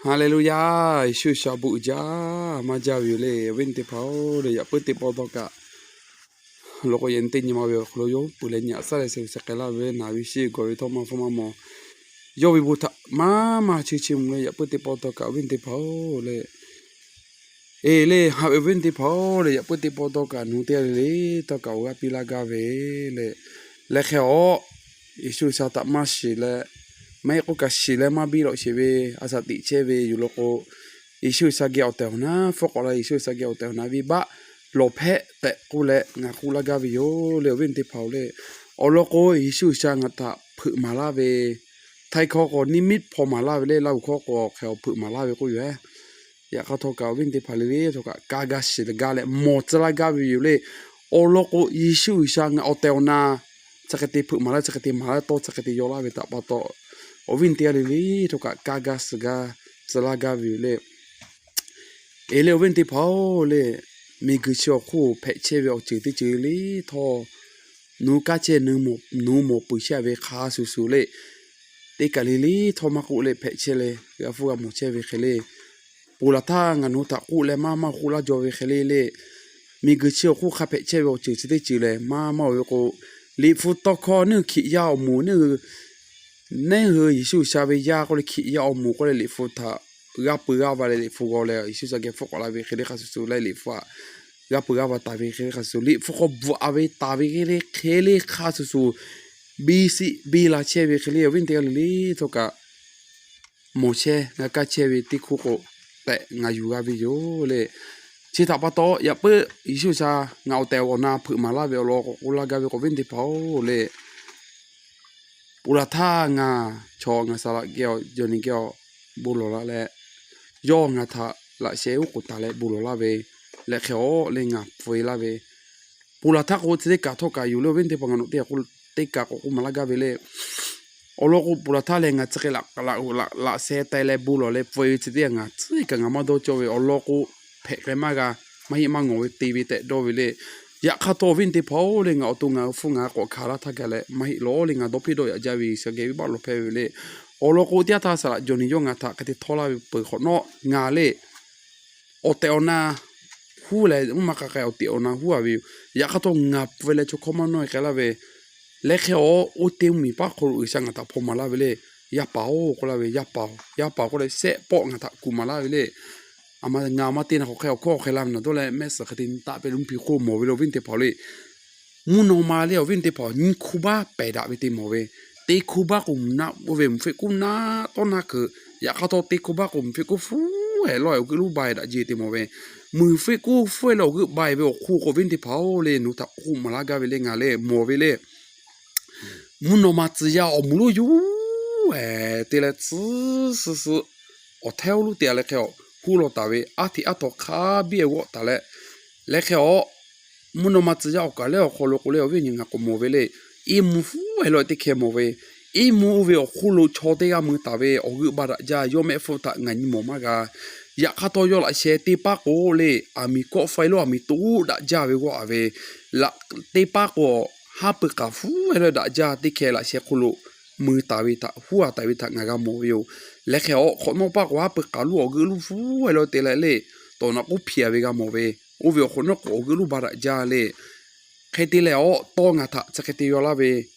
Haˍleˍluˍyaˇ. Yeˍsuˆ G'uiˬsha bon uiˍ jaˇ maˇ jaˇ ve yoˬ le. Awˬ viˉ teˇ hpaˍ-oˬ, leh yaꞈ puiˉ teˇ pawˆ dawˇ kaꞈ, awˬ lawn k'o, yaꞈ nyi teˇ nyi ma ve awˬ hk'aw lo yawˇ peuˬ leh nyi aꞈ saˉ leh suh suh k'ai laˇ ve naˍ ve shiˉ gawˬ ve htawˇ maˇ hpfuhˇ maˇ mawˬ, yawˇ ve bon htaꞈ maˇ maˇ chi chi mvuh leh yaꞈ puiˉ teˇ pawˆ dawˇ kaꞈ, awˬ viˉ teˇ hpaˍ-oˬ, leh eˬ le, haꞈ ve awˬ viˉ teˇ hpaˍ-oˬ, leh yaꞈ puiˉ teˇ pawˆ dawˇ kaꞈ nawˬ hui teˇ g'aˇ le le tawˇ kaꞈ awˬ g'aˇ piˇ laˇ gaˇ ve le. Leh hk'e awˬ, Yeˍsuˆ G'uiˬsha htaꞈ maˇ shiˍ leh, maˇ heˆ k'oˆ kaꞈ shiˍ leh maˇ biˇ lawꞈ sheˍ ve a shaꞈ teꞈ chehˇ ve yoˬ law k'o, Yeˍsuˆ G'uiˬsha geh awˬ tehˬ awˬ na hpfuhˇ k'awꞈ la, Yeˍsuˆ G'uiˬsha geh awˬ tehˬ awˬ na venˇbaˆ lawˬ hpehꞈ tehꞈ k'oˆ leh ngaˬ k'oˆ laˇ gaˇ ve yoˬ le, awˬ viˉ teˇ hpaˍ-oˬ le. Awˬ lawn k'o, Yeˍsuˆ G'uiˬsha ngaˬ htaꞈ hpeuꞈ maˍ laˇ ve, htaiˍ hkawˇ k'o, niˇmiˉ hpawˇ maˍ laˇ ve le, Laˇ huˍ hkawˇ k'o, hk'e awˬ hpeuꞈ maˍ laˇ ve k'oˆ yoˬ. Yaꞈ hk'aˇ htawˇ kaꞈ, awˬ viˉ teˇ hpaˍ le le htawˇ kaꞈ, ka gaˇ shiˍ leh gaˇ leh mawˬ tcuh laˇ gaˇ ve yoˬ le. Awˬ lawn k'o, Yeˍsuˆ G'uiˬsha ngaˬ awˬ tehˬ awˬ na chi hk'e te hpeuꞈ maˍ laˇ, chi hk'e te maˍ laˇ, tawˇ chi hk'e te yaw laˇ ve htaꞈ pa taw, awˬ viˉ teˇ g'aˇ le le htawˇ kaꞈ, ka gaˇ shiˍ gaˇ tcuh laˇ gaˇ ve yoˬ le. Eˬ le, awˬ viˉ teˇ hpaˍ-oˬ le, miˬguiˬ chi awˬ hk'oˆ hpehꞈ chehˇ ve awˬ ceuˬ teˇ ceuˬ le htawˇ, nawˬ hui kaˇ chehˇ, nawˬ hui mawˬ peuˬ chehˇ ve hk'a shuˍ shuˍ le, teˇ kaˬ le le htawˇ maˇ k'oˆ leh hpehꞈ chehˇ leh g'a hpfuhˇ g'a mawˬ chehˇ ve hk'e le, ponˬ laˬ htaˇ ngaˬ nawˬ hui htaꞈ k'oˆ leh maˇ maˇ k'oˆ laˇ jaw ve hk'e le le, miˬguiˬ chi awˬ hk'oˆ hk'a hpehꞈ chehˇ ve awˬ ceuˬ chi teˇ ceuˬ lehˬ, maˇ maˇ-oˬ ve k'o, Liꞈ hpu tawˇ hkawˇ neˇ hui hkiꞈ yaˇ awˬ moˍ neˇ hui, neˇ hui Yeˍsuˆ G'uiˬsha ve yaˇ k'oˆ leh hkiꞈ yaˇ awˬ moˍ k'oˆ leh Liꞈ hpu htaꞈ g'a peu g'a va leh Liꞈ hpu g'aw leh Yeˍsuˆ G'uiˬsha geh hpfuhˇ k'awꞈ la ve hk'e le hk'a shuˍ shuˍ leh Liꞈ hpu htaꞈ g'a peu g'a va taˍ ve hk'e le hk'a shuˍ shuˍ, Liꞈ hpu k'aw bvuhꞈ-a ve taˍ ve hk'e le hk'e le hk'a shuˍ shuˍ, biˇ siˆ biˇ la chehˇ ve hk'e le, awˬ viˉ teˇ g'aˇ le le htawˇ kaꞈ mawˬ chehˇ g'a kaˇ chehˇ ve teˇ hk'oˆ k'o, tehꞈ ngaˬ yuˬ g'a ve yoˬ le. Chi htaꞈ pa taw, yaꞈ puiˉ Yeˍsuˆ G'uiˬsha ngaˬ awˬ tehˬ awˬ na hpeuꞈ maˍ laˇ ve awˬ lawn k'awꞈ k'oˆ laˇ gaˇ ve k'o, awˬ viˉ teˇ hpaˍ-oˬ le, ponˬ laˬ htaˇ ngaˬ chaw ngaˬ saˍ laꞈ kehˬ awˬ, Jawˬ nyi kehˬ awˬ bon lawˬ la leh, yawˇ ngaˬ htaꞈ laꞈ sheh uˉ k'oˍ taˍ leh bon lawˬ laˇ ve, leh hk'e awˬ leh ngaˬ pfuhˇ-e laˇ ve, ponˬ laˬ htaˇ k'o, chi teˇ kaˬ htawˇ kaꞈ yoˬ le, awˬ viˉ teˇ hpaˍ, ngaˬ nawˬ teˇ kaˬ k'awꞈ k'oˆ maˍ laˇ gaˇ ve le. Awˬ lawn k'o, ponˬ laˬ htaˇ lehˬ ngaˬ chi hk'e laꞈ sheh teh leh bon lawˬ leh pfuhˇ-e ve chi teˇ kaˬ ngaˬ tcuhˉ kaꞈ ngaˬ maˇ dawˇ cawˇ ve awˬ lawn k'o, hpehꞈ k'ai maˇ g'a, maˇ heˆ maˇ ngawˬ ve te ve tehꞈ dawˇ ve le. Yaꞈ hk'aˇ htawˇ, awˬ viˉ teˇ hpaˍ-oˬ le, ngaˬ awˬ to ngaˬ hui hpfuhˇ ngaˬ k'awꞈ hkanˍ laˇ htaˇ gaˬ leh maˇ heˆ lawˬ le, ngaˬ dawˇ hpeˇ dawˆ yaꞈ jaˇ ve G'uiˬsha geh venˇbaˆ lawˬ hpehˇ ve le. Awˬ lawn k'o, teˇ yanˇ htaˇ saˍ laꞈ Jawˬ nyi yawˇ ngaˬ htaꞈ hk'e te htawˇ laˇ ve peuˬ hk'awꞈ nawˉ ngaˬ le awˬ tehˬ awˬ na huˉ leh, mvuhˇ ma k'a k'ai awˬ tehˬ awˬ na huˉ-a ve yoˬ. Yaꞈ hk'aˇ htawˇ ngaˬ pfuhˇ-e leh chaw hkawˇ maˇ nawˇ-e k'ai laˇ ve, leh hk'e awˬ, oˇ teˇ mvuhˇmiˬ paˉ hk'aw lo G'uiˬsha ngaˬ htaꞈ hpaw maˍ laˇ ve le. Yaˇ paˍ-oˬ k'oˆ laˇ ve, yaˇ paˍ-oˬ, yaˇ paˍ-oˬ k'oˆ leh shehˆ pawˆ ngaˬ htaꞈ kuˬ maˍ laˇ ve le. A ma ngaˬ ma te na hk'aˬ hk'e awˬ hkawˇ awˬ hk'e la ve naˍ dawˇ leh mehˆ suhˍ hk'e te nyi taˆ pehˇ lo mvuhˇ hpi hk'oˆ mawˬ ve le, awˬ viˉ teˇ hpaˍ-oˬ le. Mvuhˇ naw ma le, awˬ viˉ teˇ hpaˍ, nyiˇ hk'u baˆ pehˬ daꞈ ve te mawˬ ve, teˇ hk'u baˆ k'o mvuhˬ naˆ oˇ ve mvuhˬ hpehꞈ kuˉ naˆ tawˇ naˆ kuiˬ, yaꞈ hk'aˇ htawˇ teˇ hk'u baˆ k'o mvuhˬ hpehꞈ kuˉ hpfuhˇ-e lawˇ-e awˬ g'euˆ lonˉ ba-e daꞈ jeˇ te mawˬ ve, mvuhˬ hpehꞈ kuˉ hpfuhˇ-e lawˇ awˬ g'euˆ ba-e ve awˬ hk'oˆ k'o, awˬ viˉ teˇ hpaˍ-oˬ le, nawˬ htaꞈ k'oˆ maˍ laˇ gaˇ ve le, ngaˬ le mawˬ ve le. Mvuhˇ naw ma tcuh yaˇ awˬ moˍ lonˉ yoˬ-e te leh tcuhˉ suh suh awˬ hteˇ oˇ lonˉ te-a leh hk'e awˬ huˉ law taˍ ve, aˉ hteꞈ aˉ htaw hk'a biˇ-e g'awˆ taˍ leh, leh hk'e awˬ mvuhˇ naw ma tcuh yaˇ awˬ kaˍ lehˬ awˬ hk'aw lo k'o le, awˬ viˉ awˬ nyi ngaˬ k'awꞈ mawˬ ve le. Iˉ mvuhˇ hpfuhˇ-e lawˇ-e teˇ hkeh mawˬ ve, iˉ mvuhˇ oˇ ve awˬ hk'oˆ lo chaw teˇ g'aˇ mui taˍ ve awˬ g'euˆ ba daꞈ jaˇ, yawˇ mehˆ hpfuhˇ htaꞈ ngaˬ nyi mawˬ maˇ g'a. Yaꞈ hk'aˇ htawˇ yawˇ laꞈ sheh teˇ paˉ k'o le, aˬ miˍ kawˆ faiˇ lonˉ aˬ miˍ toꞈ daꞈ jaˇ ve g'awˇ-a ve, teˇ paˉ k'o haˉ pui k'aˍ hpfuhˇ-e lawˇ daꞈ jaˇ teˇ hkeh laꞈ sheh hk'oˆ lo mui taˍ ve htaꞈ, huˉ-a taˍ ve htaꞈ ngaˬ g'a mawˬ ve yoˬ. Leh hk'e awˬ hk'awꞈ nawˉ paˆ k'o haˉ pui k'aˍ lonˉ awˬ g'euˆ lonˉ hpfuhˇ-e lawˇ te leh le, tawˍ naꞈ k'oˆ hpiˍ-a ve g'a mawˬ ve, oˇ ve awˬ hk'awꞈ nawˉ k'o awˬ g'euˆ lonˉ ba daꞈ jaˇ le. Hk'e te leh awˬ tawˇ ngaˬ htaꞈ chi hk'e te yaw laˇ ve,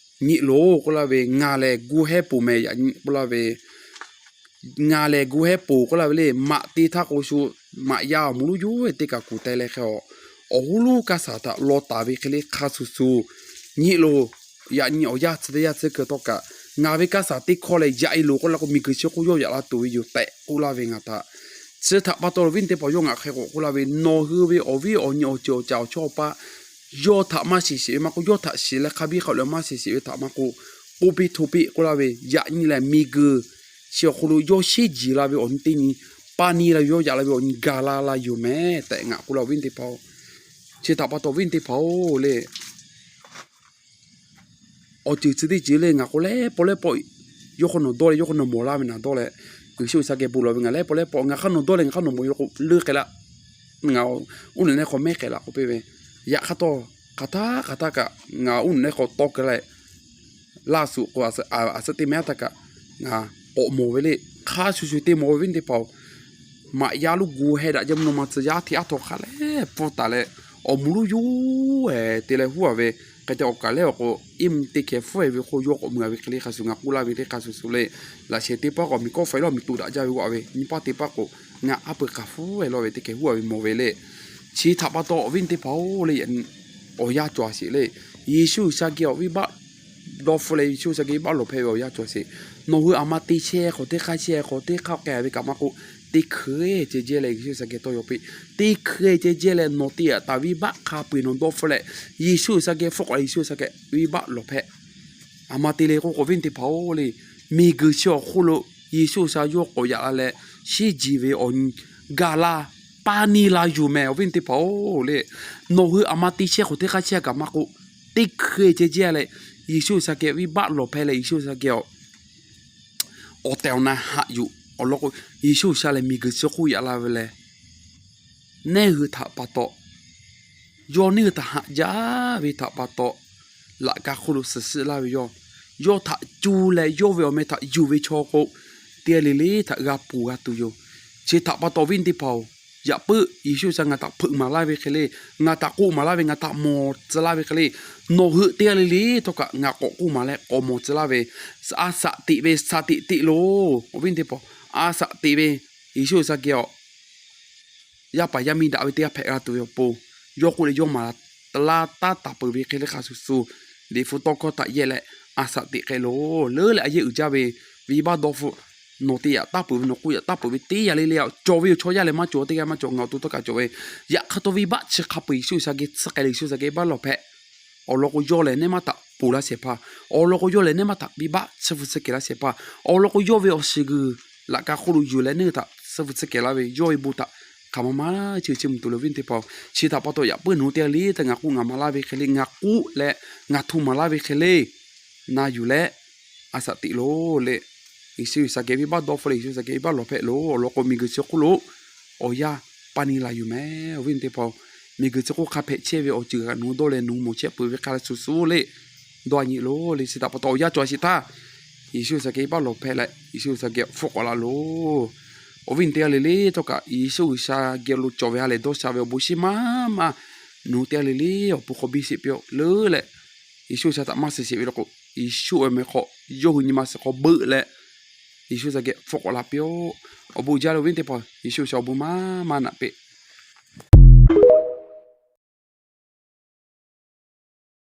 nyi loˬ k'oˆ laˇ ve, ngaˬ lehˬ gu hehˇ poˬ mehˍ yaꞈ nyi k'oˆ laˇ ve, ngaˬ lehˬ gu hehˇ poˬ k'oˆ laˇ ve le, maꞈ te htaˇ k'o shu maꞈ yaˇ awˬ moˍ lonˉ yoˬ-e teˇ kaꞈ kuˬ teh leh hk'e awˬ, awˬ huˉ lonˉ kaˇ saˍ htaꞈ law taˍ ve hk'e le hk'a shuˍ shuˍ, nyi loˬ yaꞈ nyi awˬ yaˇ chi teˇ yaˇ tcuhˉ kuiˬ htawˇ kaꞈ, ngaˬ ve kaˇ saˍ teˇ hkawˇ lehˬ yaꞈ-e loˬ k'oˆ laˇ k'o, miˬguiˬ chi hk'oˆ yawˇ yaꞈ la tuˬ ve yoˬ tehꞈ k'oˆ laˇ ve ngaˬ htaꞈ. Chi htaꞈ pa taw, awˬ viˉ teˇ hpaˍ, yawˇ ngaˬ hk'e k'awꞈ k'oˆ laˇ ve, nawˬ hui ve awˬ viˉ awˬ nyi awˬ ceuˬ awˬ caˍ awˬ chawˇ awˬ paˆ yawˇ htaꞈ maˇ shiˍ sheˍ ve maˇ k'oˆ, yawˇ htaꞈ shiˍ leh hk'a biˇ hk'a lo maˇ shiˍ sheˍ ve htaꞈ maˇ k'oˆ, k'oˆ piˇ hto piˇ k'oˆ laˇ ve, yaꞈ nyi lehˬ miˬguiˬ chi awˬ hk'aw lo yawˇ sheˉ jiˬ la ve awˬ nyi teˇ nyi, pa ni la ve yawˇ yaꞈ la ve awˬ nyi gaˬ la la yoˬ mehˍ tehꞈ ngaˬ k'oˆ laˇ, awˬ viˉ teˇ hpaˍ-oˬ. Chi htaꞈ pa taw, awˬ viˉ teˇ hpaˍ-oˬ le, awˬ ceuˬ chi teˇ ceuˬ le ngaˬ k'o leh paw leh paw yawˇ hk'aw nawˬ dawˇ leh yawˇ hk'aw nawˬ mawˬ laˇ ve naˍ dawˇ leh, G'uiˬsha G'uiˬsha geh bon lawˬ ve ngaˬ leh paw leh paw ngaˬ hk'aˇ nawˬ dawˇ leh ngaˬ hk'aˇ nawˬ mawˬ ve k'o leuˇ k'ai laˇ. Ngaˬ uˉ neˬ leh hk'aw mehˉ k'ai laˬ k'oˆ piˇ ve. Yaꞈ hk'aˇ htawˇ, hk'aˬ htaˇ hk'aˬ htaˇ kaꞈ ngaˬ uˉ neˬ leh hk'aw tawˇ k'ai leh, laˇ suhˍ k'o, a suhˉ teˇ mehˉ htaˇ kaꞈ ngaˬ k'awꞈ mawˬ ve le. Hk'a shuˍ shuˍ te mawˬ ve, awˬ viˉ teˇ hpaˍ-oˬ. maꞈ yaˇ lonˉ gu heh daꞈ jaˇ mvuhˇ naw ma tcuh yaˇ hteꞈ aˉ htaw hk'a leh pfuhˇ taˍ leh, awˬ moˍ lonˉ yoˬ-e te leh huˉ-a ve, hk'e te awˬ kaˍ lehˬ awˬ k'o, iˉ mvuhˇ teˇ hkeh hpfuhˇ-e ve hk'oˆ yawˇ k'awꞈ mui-a ve hk'e le hk'a shuˍ shuˍ ngaˬ k'oˆ laˇ ve teˇ hk'a shuˍ shuˍ le, laꞈ sheh teˇ paˉ k'awꞈ miˬ kawˆ faiˍ lawˇ miˬ toꞈ daꞈ jaˇ ve g'aꞈ ve nyiˇ paˉ teˇ paˉ k'o, ngaˬ aˉ pui k'aˍ hpfuhˇ-e lawˇ ve teˇ hkeh huˉ-a ve mawˬ ve le. Chi htaꞈ pa taw awˬ viˉ teˇ hpaˍ-oˬ le, awˬ yanˇ cawˬ sheˍ le. Yeˍsuˆ G'uiˬsha geh awˬ viˉ baˆ dawˇ hpfuhˇ leh Yeˍsuˆ G'uiˬsha geh baˆ lawˬ hpehꞈ ve awˬ yanˇ cawˬ sheˍ. Nawˬ hui aˬ ma te chehˇ hk'awꞈ teˇ hk'aˇ chehˇ hk'awꞈ teˇ hk'aˇ k'ai ve kaꞈ maˇ k'oˆ, teˇ hkui ceh jehˇ leh Yeˍsuˆ G'uiˬsha geh tawˇ yaw piˇ. Teˇ hkui ceh jehˇ leh nawˬ te yaꞈ taˍ viˉ baˆ hk'a peu-eˬ nawˬ dawˇ hpfuhˇ leh, Yeˍsuˆ G'uiˬsha geh hpfuhˆ k'awꞈ leh Yeˍsuˆ G'uiˬsha geh viˉ baˆ lawˬ hpehꞈ. Aˬ ma te le k'oˆ k'o awˬ viˉ teˇ hpaˍ-oˬ le, miˬguiˬ chi awˬ hk'oˆ lo Yeˍsuˆ G'uiˬsha yawˇ k'awꞈ yaꞈ la leh, shiˉ jiˬ ve awˬ gaˬ la paˇ neˇ la yuˬ mehˍ awˬ viˉ teˇ hpaˍ-oˬ le. Nawˬ hui aˬ ma te chehˇ hk'awꞈ teˇ hk'aˇ chehˇ kaꞈ maˇ k'oˆ, teˇ hkui ceh jehˇ leh Yeˍsuˆ G'uiˬsha geh viˉ baˆ lawˬ hpehꞈ leh Yeˍsuˆ G'uiˬsha geh awˬ tehˬ awˬ na haꞈ yuˬ awˬ lawn k'o, Yeˍsuˆ G'uiˬsha lehˬ miˬguiˬ chi hk'oˆ yaꞈ la ve leh, neˇ hui htaꞈ pa taw, yawˇ neˇ hui htaꞈ haꞈ jaˇ ve htaꞈ pa taw, laꞈ ka hk'oˆ lo suhˍ suhˆ laˇ ve yawˇ, yawˇ htaꞈ cu leh yawˇ ve awˬ meh htaꞈ yuˬ ve chaw k'o, teˇ g'aˇ le le htaꞈ g'a ponˬ g'a tuˬ yoˬ. Chi htaꞈ pa taw awˬ viˉ teˇ hpaˍ-oˬ, yaꞈ puiˉ Yeˍsuˆ G'uiˬsha ngaˬ htaꞈ hpeuꞈ maˍ laˇ ve hk'e le, ngaˬ htaꞈ k'oˆ maˍ laˇ ve, ngaˬ htaꞈ mawˬ tcuh laˇ ve hk'e le, nawˬ hui teˇ g'aˇ le le htawˇ kaꞈ ngaˬ k'awꞈ k'oˆ maˍ leh k'awꞈ mawˬ tcuh laˇ ve, a shaꞈ teꞈ ve sha teꞈ teꞈ loˬ. Awˬ viˉ teˇ hpaˍ, a shaꞈ teꞈ ve Yeˍsuˆ G'uiˬsha geh awˬ yaˇ paˍ yaˇ miˇ daꞈ ve teˇ g'aˇ hpehꞈ g'a tuˬ ve awˬ pon, yawˇ k'oˆ leh yawˇ maˍ la taˍ peuˬ ve hk'e le hk'a shuˍ shuˍ, liꞈ hpu tawˇ hkawˇ htaꞈ yehˇ leh a shaꞈ teꞈ k'ai loˬ. Leuˉ leh a yehˇ uiˍ jaˇ ve, venˇbaˆ dawˇ hpfuhˆ, nawˬ te yaꞈ taˉ peuˬ ve, nawˬ k'oˆ yaꞈ taˉ peuˬ ve teˇ yanˇ le le, cawˬ ve yoˬ, chaw yaˇ leh maˇ cawˬ, teˇ g'aˇ maˇ cawˬ, ngaˬ awˬ to htawˇ kaꞈ cawˬ ve, yaꞈ hk'aˇ taw venˇbaˆ chi hk'a peu-eˬ Yeˍsuˆ G'uiˬsha geh tsuhˇ k'ai leh Yeˍsuˆ G'uiˬsha geh venˇbaˆ lawˬ hpehꞈ. Awˬ lawn k'o, yawˇ lehˬ neˇ maˇ htaꞈ ponˬ laˇ shehˍ hpaˇ. Awˬ lawn k'o, yawˇ lehˬ neˇ maˇ htaꞈ venˇbaˆ tsuhˇ hpu tsuhˇ kehˬ laˇ shehˍ hpaˇ. Awˬ lawn k'o, yawˇ ve awˬ shiˍ g'uiˬ laꞈ ka hk'oˆ lo yuˬ leh neˇ hui htaꞈ tsuhˇ hpu tsuhˇ kehˬ laˇ ve yawˇ ve bon htaꞈ hk'aˬ ma maˇ chi chi mvuhˇ tuˬ le awˬ viˉ teˇ hpaˍ-oˬ. Chi htaꞈ pa taw yaꞈ puiˉ nawˬ hui teˇ g'aˇ le htaꞈ ngaˬ k'oˆ ngaˬ maˍ laˇ ve hk'e le, ngaˬ k'oˆ leh ngaˬ hto maˍ laˇ ve hk'e le, na yuˬ leh a shaꞈ teꞈ loˬ le. Yeˍsuˆ G'uiˬsha geh venˇbaˆ dawˇ hpfuhˆ leh Yeˍsuˆ G'uiˬsha geh venˇbaˆ lawˬ hpehꞈ loˬ. Awˬ lawn k'o, miˬguiˬ chi hk'oˆ lo awˬ yaˇ paˇ neˇ la yuˬ mehˍ awˬ viˉ teˇ hpaˍ-oˬ. Miˬguiˬ chi hk'oˆ hk'a hpehꞈ chehˇ ve awˬ ceuˬ kaꞈ nawˬ hui dawˇ leh nawˬ hui mawˬ chehˇ peuˬ ve hk'a shuˍ shuˍ le, dawˇ nyi loˬ le. Chi htaꞈ pa taw awˬ yanˇ cawˬ sheˍ htaˇ, Yeˍsuˆ G'uiˬsha geh venˇbaˆ lawˬ hpehꞈ leh Yeˍsuˆ G'uiˬsha geh hpfuhˆ k'awꞈ la loˬ. Awˬ viˉ teˇ g'aˇ le le htawˇ kaꞈ Yeˍsuˆ G'uiˬsha geh lo cawˬ ve ha lehˬ dawˇ sha ve awˬ bon shiˉ maˇ maˇ, nawˬ hui teˇ g'aˇ le le awˬ pon hk'aw biˇ sheˍ piˇ-oˆ. Leuˉ leh Yeˍsuˆ G'uiˬsha htaꞈ maˇ shiˍ sheˍ ve law k'o, Yeˍsuˆ awˬ meh hk'aw yawˇ hui nyi ma shiˍ hk'aw beuꞈ leh Yeˍsuˆ G'uiˬsha geh hpfuhˆ k'awꞈ la piˇ-oˆ. Awˬ bon jaˇ le awˬ viˉ teˇ hpaˍ, Yeˍsuˆ G'uiˬsha awˬ bon maˇ maˇ naꞈ peꞈ